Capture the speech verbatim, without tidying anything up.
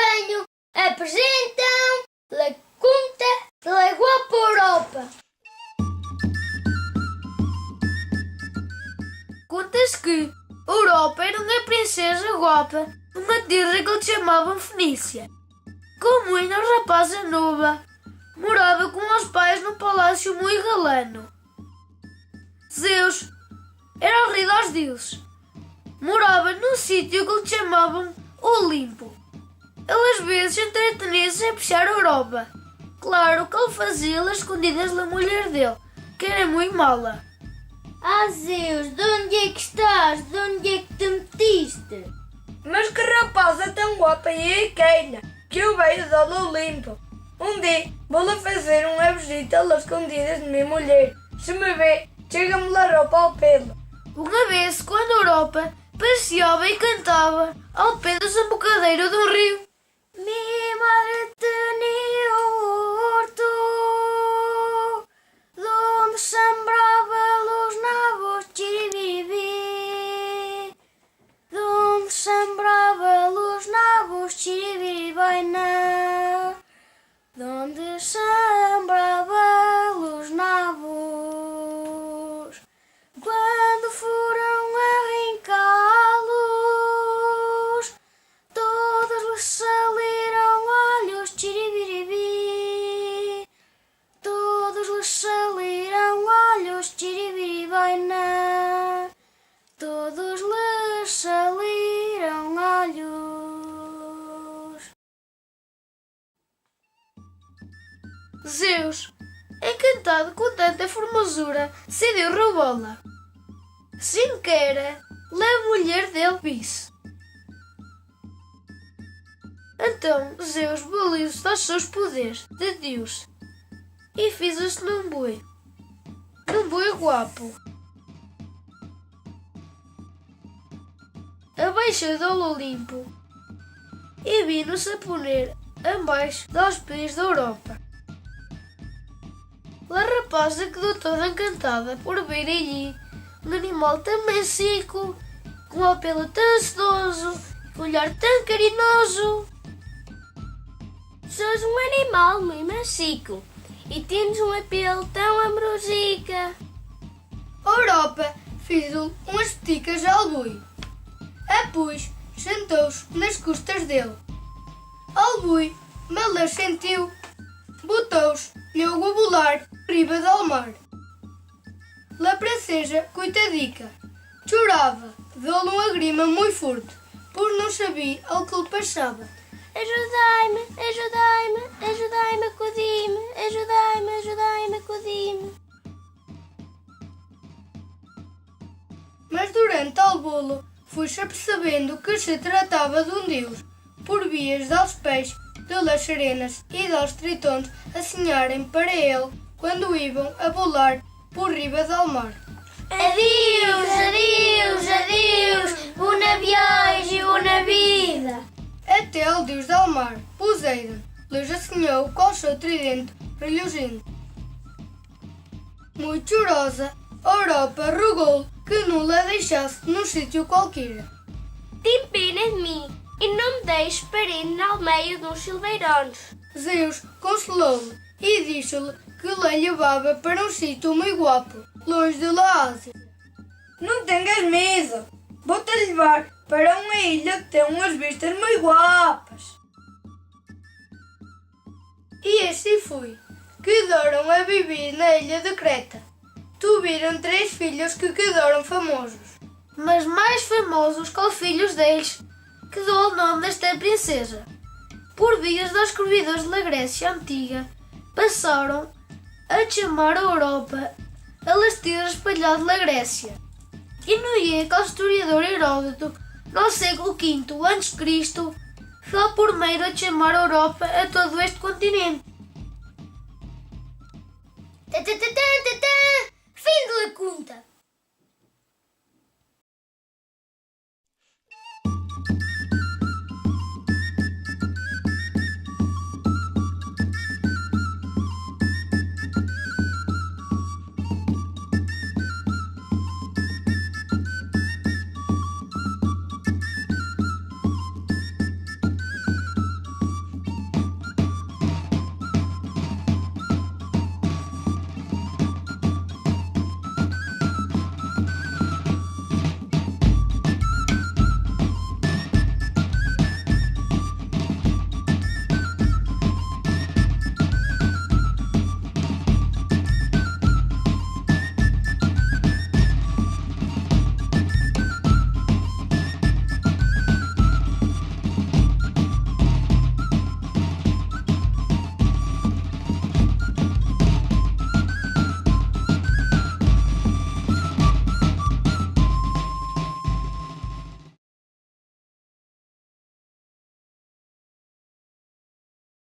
Antonio apresentam la cunta de la guapa Europa. Conta-se que Europa era uma princesa guapa numa terra que lhe chamavam Fenícia. Como era uma rapaza nova, morava com os pais num palácio muito galano. Zeus era o rei dos deuses. Morava num sítio que lhe chamavam Olimpo. Ele às vezes entretinha-se a puxar Europa. Claro que ele fazia às escondidas da mulher dele, que era muito mala. Ah, Zeus, de onde é que estás? De onde é que te metiste? Mas que rapaza tão guapa é aquela que eu vejo do Olimpo? Um dia vou-lhe fazer uma visita às escondidas de minha mulher. Se me vê, chega-me a roupa ao pelo. Uma vez, quando Europa passeava e cantava ao pé do desembocadeiro de um rio. Mi madre tenía un huerto donde sembraba los nabos, chiribiribí, donde sembraba los nabos, chiribiribaina, donde sembraba los nabos. Quando foram arrancados, todos lhe saíram olhos, chiribiribi. Todos lhe saíram olhos, chiribiribaina. Todos lhe saíram olhos. Zeus, encantado com tanta formosura, decidiu roubá-la. Sem querer, a mulher dele viu-se. Então Zeus valiu-se dos seus poderes de deus e fez-se num boi, num boi guapo. Abaixou do Olimpo e vino-se a poner abaixo dos pés da Europa. A rapaza quedou toda encantada por ver ali um animal tão massico, com um pelo tão sedoso, com um olhar tão carinhoso. Sos um animal muito massico e tens uma pele tão amorosica. Europa fez-lhe umas peticas ao boi. Depois sentou-se nas costas dele. O boi mal as sentiu, botou-se logo a bolar riba do mar. A princesa, coitadica, chorava, deu-lhe uma grima muito forte, porque não sabia o que lhe passava. Ajudai-me, ajudai-me, ajudai-me, acudi-me, ajudai-me, ajudai-me, acudi-me. Mas durante o bolo foi-se apercebendo que se tratava de um deus, por vias dos pés, de las serenas e dos tritons a sonharem para ele quando iam a bolar por riba do mar. Adeus, adeus, adeus, bona viagem, bona vida. Até o deus do mar, Poseidon, lhes sonhou com o seu tridente reluzente. Muito chorosa, Europa rogou-lhe que não a deixasse num sítio qualquer. Tem pena de mim e não me deixe parir no meio dos silveirões. Zeus consolou-lhe e disse-lhe que a levava para um sítio muito guapo, longe da Ásia. Não tenhas medo, vou-te levar para uma ilha que tem umas vistas muito guapas. E assim foi. Quedaram a viver na ilha de Creta. Tiveram três filhos que quedaram famosos. Mas mais famosos que os filhos deles, que deu o nome desta princesa. Por vias dos escrevedores da Grécia Antiga, passaram a chamar a Europa a las terras espalhadas da Grécia. E não é que o historiador Heródoto, no século quinto antes de Cristo, foi o primeiro a chamar a Europa a todo este continente. Tã, tã, tã, tã, tã, tã. Fim de la conta.